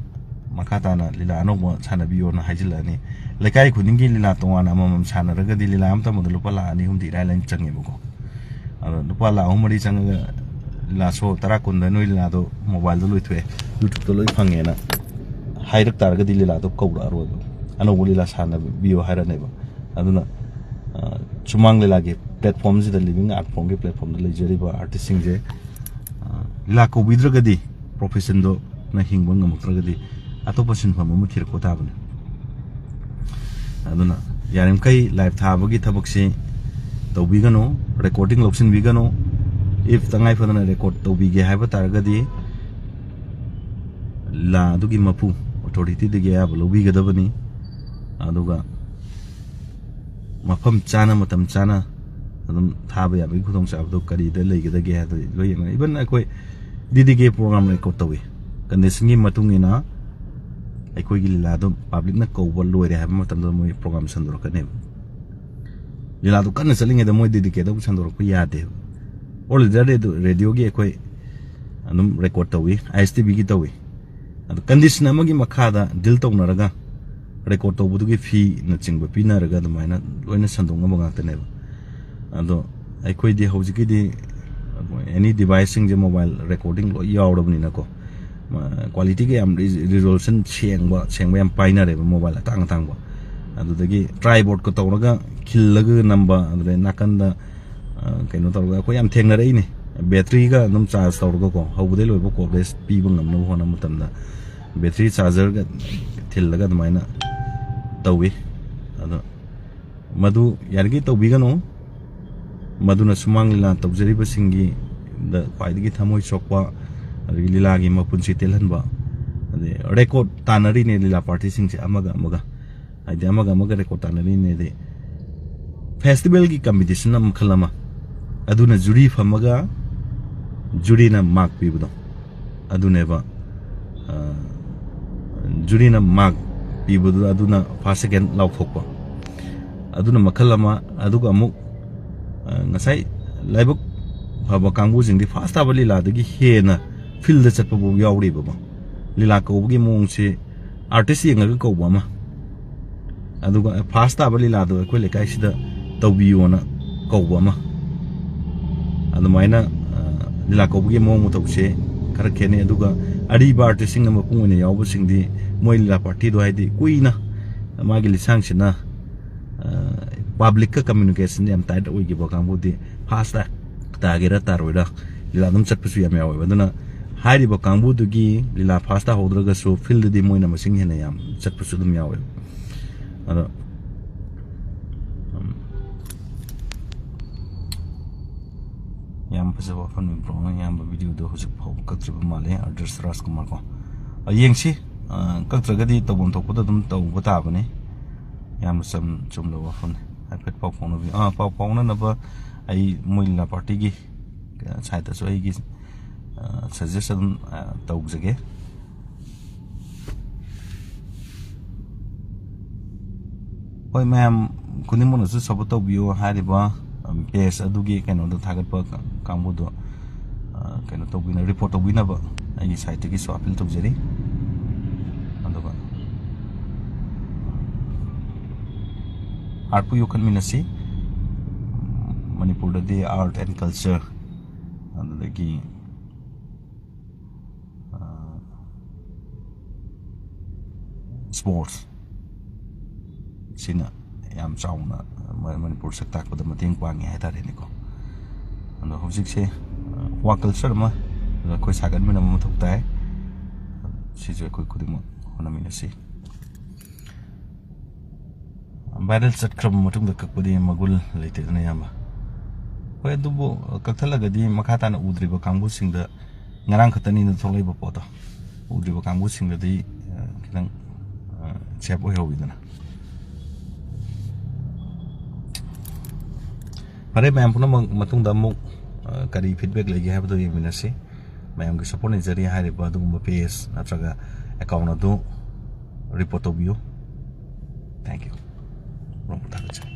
ꯃꯈꯥ ꯇꯥꯅ ꯂꯤꯂꯥ ꯑꯅꯧꯕ ꯁꯥꯟꯅꯕꯤꯌꯣꯅ ꯍꯥꯏꯖꯤꯜꯂꯛꯑꯅꯤ꯫ ꯂꯩꯀꯥꯏ ꯈꯨꯗꯤꯡꯒꯤ ꯂꯤꯂꯥ ꯇꯣꯉꯥꯟꯅ ꯑꯃꯃꯝ ꯁꯥꯟꯅꯔꯒꯗꯤ ꯂꯤꯂꯥ ꯑꯃꯇ ꯑꯃꯗ ꯂꯨꯄꯥ ꯂꯥꯈ ꯑꯅꯤ ꯑꯍꯨꯝꯗꯤ ꯏꯔꯥꯏ ꯂꯥꯏꯅ ꯆꯪꯉꯦꯕꯀꯣ꯫ ꯑꯗꯣ ꯂꯨꯄꯥ ꯂꯥꯈ ꯑꯍꯨꯝ ꯃꯔꯤ ꯆꯪꯉꯒ ꯂꯤꯂꯥ show ꯇꯔꯥ ꯀꯨꯟꯗ ꯅꯣꯏ ꯂꯤꯂꯥꯗꯣ mobileꯗ ꯂꯣꯏꯊꯣꯛꯑꯦ, YouTubeꯇ ꯂꯣꯏ ꯐꯪꯉꯦꯅ ꯍꯥꯏꯔꯛ ꯇꯥꯔꯒꯗꯤ ꯂꯤꯂꯥꯗꯣ ꯀꯧꯔꯛꯑꯔꯣꯏꯕ, ꯑꯅꯧꯕ ꯂꯤꯂꯥ ꯁꯥꯟꯅꯕꯤꯌꯣ ꯍꯥꯏꯔꯅꯦꯕ꯫ ꯑꯗꯨꯅ, ꯑ, ꯁꯨꯃꯥꯡ ꯂꯤꯂꯥꯒꯤ platformꯁꯤꯗ, living art formꯒꯤ platformꯗ ꯂꯩꯖꯔꯤꯕ artistꯁꯤꯡꯁꯦ, ꯑ, ꯂꯤꯂꯥ ꯀꯧꯕꯤꯗ꯭ꯔꯒꯗꯤ, professionꯗꯣꯅ ꯍꯤꯡꯕ ꯉꯝꯃꯛꯇ꯭ꯔꯒꯗꯤ ꯑꯇꯣꯞꯄ ꯁꯤꯟꯐꯝ ꯑꯃ ꯊꯤꯔꯛꯄ ꯇꯥꯕꯅꯤ꯫ ꯑꯗꯨꯅ ꯌꯥꯔꯤꯃꯈꯩ live ꯊꯥꯕꯒꯤ ꯊꯕꯛꯁꯤ ꯇꯧꯕꯤꯒꯅꯨ, recording ꯂꯧꯁꯤꯟꯕꯤꯒꯅꯨ꯫ If ꯇꯉꯥꯏ ꯐꯗꯅ record ꯇꯧꯕꯤꯒꯦ ꯍꯥꯏꯕ ꯇꯥꯔꯒꯗꯤ ꯂꯤꯂꯥ ꯑꯗꯨꯒꯤ ꯃꯄꯨ, authorityꯗꯒꯤ ꯑꯌꯥꯕ ꯂꯧꯕꯤꯒꯗꯕꯅꯤ꯫ ꯑꯗꯨꯒ ꯃꯐꯝ ꯆꯥꯅ, ꯃꯇꯝ ꯆꯥꯅ ꯑꯗꯨꯝ ꯊꯥꯕ ꯌꯥꯕꯒꯤ ꯈꯨꯗꯣꯡꯆꯥꯕꯗꯣ ꯀꯔꯤꯗ ꯂꯩꯒꯗꯒꯦ ꯍꯥꯏꯕꯗꯣ ꯂꯣꯏ ꯌꯦꯡꯉꯒ, even ꯑꯩꯈꯣꯏ DDK program record ꯇꯧꯏ꯫ Conditionꯒꯤ ꯃꯇꯨꯡ ꯏꯟꯅ ꯑꯩꯈꯣꯏꯒꯤ ꯂꯤꯂꯥꯗꯣ publicꯅ ꯀꯧꯕ ꯂꯣꯏꯔꯦ ꯍꯥꯏꯕ ꯃꯇꯝꯗ ꯃꯣꯏ program ꯁꯟꯗꯣꯔꯛꯀꯅꯦꯕ꯫ ꯂꯤꯂꯥꯗꯣ ꯀꯟꯅ ꯆꯠꯂꯤꯉꯩꯗ ꯃꯣꯏ DDKꯗ ꯑꯃꯨꯛ ꯁꯟꯗꯣꯔꯛꯄ ꯌꯥꯗꯦꯕ꯫ All India Radio, radioꯒꯤ ꯑꯩꯈꯣꯏ ꯑꯗꯨꯝ record ꯇꯧꯏ, ISTVꯒꯤ ꯇꯧꯏ꯫ ꯑꯗꯣ condition ꯑꯃꯒꯤ ꯃꯈꯥꯗ deal ꯇꯧꯅꯔꯒ record ꯇꯧꯕꯗꯨꯒꯤ feeꯅꯆꯤꯡꯕ ꯄꯤꯅꯔꯒ ꯑꯗꯨꯃꯥꯏꯅ ꯂꯣꯏꯅ ꯁꯟꯗꯣꯛꯅꯕ ꯉꯥꯛꯇꯅꯦꯕ꯫ ꯑꯗꯣ ꯑꯩꯈꯣꯏꯗꯤ ꯍꯧꯖꯤꯛꯀꯤꯗꯤ any deviceꯁꯤꯡꯁꯦ mobile recording ꯂꯣꯏ ꯌꯥꯎꯔꯕꯅꯤꯅꯀꯣ, ꯃ-, qualityꯒ ꯌꯥꯝ ꯔꯤ-, resolution ꯁꯦꯡꯕ, ꯁꯦꯡꯕ ꯌꯥꯝ ꯄꯥꯏꯅꯔꯦꯕ mobile ꯑꯇꯥꯡ ꯑꯇꯥꯡꯕ꯫ ꯑꯗꯨꯗꯒꯤ tripodꯀ ꯇꯧꯔꯒ ꯈꯤꯜꯂꯒ ꯅꯝꯕ, ꯑꯗꯨꯗꯩ ꯅꯥꯀꯟꯗ, ꯑ, ꯀꯩꯅꯣ ꯇꯧꯔꯒ ꯑꯩꯈꯣꯏ ꯌꯥꯝ ꯊꯦꯡꯅꯔꯛꯏꯅꯦ꯫ Batteryꯒ ꯑꯗꯨꯝ charge ꯇꯧꯔꯒꯀꯣ, ꯍꯧꯕꯗꯩ ꯂꯣꯏꯕ coverage ꯄꯤꯕ ꯉꯝꯅꯕ ꯍꯣꯠꯅꯕ ꯃꯇꯝꯗ battery chargerꯒ ꯊꯤꯜꯂꯒ ꯑꯗꯨꯃꯥꯏꯅ ꯇꯧꯏ꯫ ꯑꯗꯣ ꯃꯗꯨ ꯌꯥꯔꯤꯈꯩ ꯇꯧꯕꯤꯒꯅꯨ꯫ ꯃꯗꯨꯅ ꯁꯨꯃꯥꯡ ꯂꯤꯂꯥ ꯇꯧꯖꯔꯤꯕꯁꯤꯡꯒꯤ ꯗ ꯈ꯭ꯋꯥꯏꯗꯒꯤ ꯊꯃꯣꯏ ꯁꯣꯛꯄ, ꯑꯗꯒꯤ ꯂꯤꯂꯥꯒꯤ ꯃꯄꯨꯟꯁꯤ ꯇꯦꯜꯍꯟꯕ, ꯑꯗꯩ ꯔꯦꯀꯣꯔꯠ ꯇꯥꯟꯅꯔꯤꯅꯦ ꯂꯤꯂꯥ ꯄꯥꯔꯇꯤꯁꯤꯡꯁꯦ ꯑꯃꯒ ꯑꯃꯒ, ꯍꯥꯏꯗꯤ ꯑꯃꯒ ꯑꯃꯒ ꯔꯦꯀꯣꯔꯠ ꯇꯥꯟꯅꯔꯤꯅꯦ꯫ ꯑꯗꯩ ꯐꯦꯁꯇꯤꯚꯦꯜꯒꯤ ꯀꯝꯄꯤꯇꯤꯁꯟ ꯃꯈꯜ ꯑꯃ, ꯑꯗꯨꯅ ꯖꯨꯔꯤ ꯐꯝꯃꯒ ꯖꯨꯔꯤꯅ ꯃꯥꯔꯛ ꯄꯤꯕꯗꯣ, ꯑꯗꯨꯅꯦꯕ꯫ ꯑ, ꯖꯨꯔꯤꯅ ꯃꯥꯔꯛ ꯄꯤꯕꯗꯨ ꯑꯗꯨꯅ ꯐꯥꯔꯁ ꯁꯦꯀꯦꯟ ꯂꯥꯎꯊꯣꯛꯄ, ꯑꯗꯨꯅ ꯃꯈꯜ ꯑꯃ꯫ ꯑꯗꯨꯒ ꯑꯃꯨꯛ, ꯑ, ꯉꯁꯥꯏ ꯂꯥꯏꯕꯛ ꯐꯕ ꯀꯥꯡꯕꯨꯁꯤꯡꯗꯤ ꯐꯥꯔꯁ ꯇꯥꯕ ꯂꯤꯂꯥꯗꯒꯤ ꯍꯦꯟꯅ ꯐꯤꯜꯗ ꯆꯠꯄꯐꯥꯎ ꯌꯥꯎꯔꯤꯕꯀꯣ꯫ ꯂꯤꯂꯥ ꯀꯧꯕꯒꯤ ꯃꯑꯣꯡꯁꯦ ꯑꯥꯔꯇꯤꯁ ꯌꯦꯡꯉꯒ ꯀꯧꯕ ꯑꯃ, ꯑꯗꯨꯒ ꯐꯥꯔꯁ ꯇꯥꯕ ꯂꯤꯂꯥꯗꯣ ꯑꯩꯈꯣꯏ ꯂꯩꯀꯥꯏꯁꯤꯗ ꯇꯧꯕꯤꯌꯣꯅ ꯀꯧꯕ ꯑꯃ, ꯑꯗꯨꯃꯥꯏꯅ, ꯑ, ꯂꯤꯂꯥ ꯀꯧꯕꯒꯤ ꯃꯑꯣꯡ ꯃꯇꯧꯁꯦ ꯈꯔ ꯈꯦꯠꯅꯩ꯫ ꯑꯗꯨꯒ ꯑꯔꯤꯕ ꯑꯥꯔꯇꯤꯁꯁꯤꯡꯅ ꯃꯄꯨꯡ ꯑꯣꯏꯅ ꯌꯥꯎꯕꯁꯤꯡꯗꯤ ꯃꯣꯏ ꯂꯤꯂꯥ ꯄꯥꯔꯇꯤꯗꯣ, ꯍꯥꯏꯗꯤ ꯀꯨꯏꯅ ꯃꯥꯒꯤ ꯂꯤꯁꯥꯡꯁꯤꯟꯅ, ꯑ, ꯄꯥꯕ꯭ꯂꯤꯛꯀ ꯀꯝꯃ꯭ꯌꯨꯅꯤꯀꯦꯁꯟ ꯌꯥꯝ ꯇꯥꯏꯠ ꯑꯣꯏꯈꯤꯕ ꯀꯥꯡꯕꯨꯗꯤ ꯐꯥꯔꯁ ꯇꯥꯒꯦꯔꯥ ꯇꯥꯔꯣꯏꯔꯥ ꯂꯤꯂꯥ ꯑꯗꯨꯝ ꯆꯠꯄꯁꯨ ꯌꯥꯝ ꯌꯥꯎꯋꯦꯕ꯫ ꯑꯗꯨꯅ ꯍꯥꯏꯔꯤꯕ ꯀꯥꯡꯕꯨꯗꯨꯒꯤ ꯂꯤꯂꯥ ꯐꯥꯔꯁ ꯇꯥꯍꯧꯗ꯭ꯔꯒꯁꯨ ꯐꯤꯜꯗꯗꯤ ꯃꯣꯏꯅ ꯃꯁꯤꯡ ꯍꯦꯟꯅ ꯌꯥꯝ ꯆꯠꯄꯁꯨ ꯑꯗꯨꯝ ꯌꯥꯎꯋꯦꯕ꯫ ꯑꯗꯣ, ꯎꯝ, ꯌꯥꯝ ꯐꯖꯕ ꯋꯥꯐꯝꯅꯤ ꯕ꯭ꯔꯣꯅ ꯏꯌꯥꯝꯕ ꯚꯤꯗꯤꯑꯣꯗꯣ ꯍꯧꯖꯤꯛ ꯐꯥꯎꯕ ꯀꯛꯇ꯭ꯔꯤꯕ ꯃꯥꯜꯂꯦ, ꯑꯥꯗꯔꯁ ꯔꯥꯖꯀꯨꯃꯥꯔ ꯀꯣ꯫ ꯑ, ꯌꯦꯡꯁꯤ, ꯑ, ꯀꯛꯇ꯭ꯔꯒꯗꯤ ꯇꯧꯐꯝ ꯊꯣꯛꯄꯗ ꯑꯗꯨꯝ ꯇꯧꯕ ꯇꯥꯕꯅꯤ꯫ ꯌꯥꯝꯅ ꯆꯝ-, ꯆꯨꯝꯂꯕ ꯋꯥꯐꯝꯅꯤ꯫ ꯍꯥꯏꯐꯦꯠ ꯄꯥꯎ ꯐꯥꯎꯅꯕꯤꯌꯨ꯫ ꯑꯥ, ꯄꯥꯎ ꯐꯥꯎꯅꯅꯕ ꯑꯩ ꯃꯣꯏ ꯂꯤꯂꯥ ꯄꯥꯔꯇꯤꯒꯤ, ꯑ, ꯁꯥꯏꯠꯇꯁꯨ ꯑꯩꯒꯤ, ꯑ, ꯁꯖꯦꯁ ꯑꯗꯨꯝ, ꯑ, ꯇꯧꯖꯒꯦ꯫ ꯍꯣꯏ, ꯃꯌꯥꯝ ꯈꯨꯗꯤꯡꯃꯛꯅꯁꯨ ꯁꯞꯄꯣꯔꯠ ꯇꯧꯕꯤꯌꯨ꯫ ꯍꯥꯏꯔꯤꯕ, ꯑꯝ, ꯄꯦꯖ ꯑꯗꯨꯒꯤ ꯀꯩꯅꯣꯗꯣ ꯊꯥꯒꯠꯄ ꯀꯥꯡꯕꯨꯗꯣ, ꯑ, ꯀꯩꯅꯣ ꯇꯧꯕꯤꯅ-, ꯔꯤꯄꯣꯔꯠ ꯇꯧꯕꯤꯅꯕ ꯑꯩꯒꯤ ꯁꯥꯏꯠꯇꯒꯤꯁꯨ ꯑꯄꯤꯜ ꯇꯧꯖꯔꯤ꯫ ꯑꯗꯨꯒ ꯑꯥꯔꯠꯄꯨ ꯌꯣꯛꯈꯠꯃꯤꯟꯅꯁꯤ꯫ ꯃꯅꯤꯄꯨꯔꯗꯗꯤ art and culture, ꯑꯗꯨꯗꯒꯤ, ꯑ, sports ꯁꯤꯅ ꯌꯥꯝ ꯆꯥꯎꯅ ꯃ-, ꯃꯅꯤꯄꯨꯔ ꯁꯛ ꯇꯥꯛꯄꯗ ꯃꯇꯦꯡ ꯄꯥꯡꯉꯦ ꯍꯥꯏꯇꯥꯔꯦꯅꯦꯀꯣ꯫ ꯑꯗꯣ ꯍꯧꯖꯤꯛꯁꯦ, ꯑ, ꯋꯥ ꯀꯜꯆꯔ ꯑꯃ ꯑꯩꯈꯣꯏ ꯁꯥꯒꯠꯃꯤꯟꯅꯕ ꯃꯊꯧ ꯇꯥꯏ꯫ ꯁꯤꯁꯨ ꯑꯩꯈꯣꯏ ꯈꯨꯗꯤꯡꯃꯛ ꯍꯣꯠꯅꯃꯤꯟꯅꯁꯤ꯫ ꯚꯥꯏꯔꯦꯜ ꯆꯠꯈ꯭ꯔꯕ ꯃꯇꯨꯡꯗ ꯀꯛꯄꯗꯤ ꯃꯒꯨꯟ ꯂꯩꯇꯦꯗꯅ, ꯏꯌꯥꯝꯕ꯫ ꯍꯣꯏ, ꯑꯗꯨꯕꯨ ꯀꯛꯊꯠꯂꯒꯗꯤ ꯃꯈꯥ ꯇꯥꯅ ꯎꯗ꯭ꯔꯤꯕ ꯀꯥꯡꯕꯨꯁꯤꯡꯗ, ꯉꯔꯥꯡ ꯈꯛꯇꯅꯤꯅ ꯊꯣꯛꯂꯛꯏꯕ ꯄꯣꯠꯇꯣ, ꯎꯗ꯭ꯔꯤꯕ ꯀꯥꯡꯕꯨꯁꯤꯡꯗꯗꯤ ꯑ, ꯈꯤꯇꯪ ꯁꯦꯞ ꯑꯣꯏꯍꯧꯋꯤꯗꯅ꯫ ꯐꯔꯦ, ꯃꯌꯥꯝ ꯄꯨꯝꯅꯃꯛ, ꯃꯇꯨꯡꯗ ꯑꯃꯨꯛ ꯑ, ꯀꯔꯤ ꯐꯤꯗꯕꯦꯛ ꯂꯩꯒꯦ ꯍꯥꯏꯕꯗꯨ ꯌꯦꯡꯃꯤꯟꯅꯁꯤ꯫ ꯃꯌꯥꯝꯒꯤ ꯁꯄꯣꯔꯠ ꯅꯤꯖꯔꯤ꯫ ꯍꯥꯏꯔꯤꯕ ꯑꯗꯨꯒꯨꯝꯕ ꯄꯦꯖ ꯅꯠꯇ꯭ꯔꯒ ꯑꯦꯀꯥꯎꯟ ꯑꯗꯨ ꯔꯤꯄꯣꯔꯠ ꯇꯧꯕꯤꯌꯨ꯫ Thank you꯫ ꯃꯔꯨꯞ ꯊꯥꯒꯠꯆꯔꯤ꯫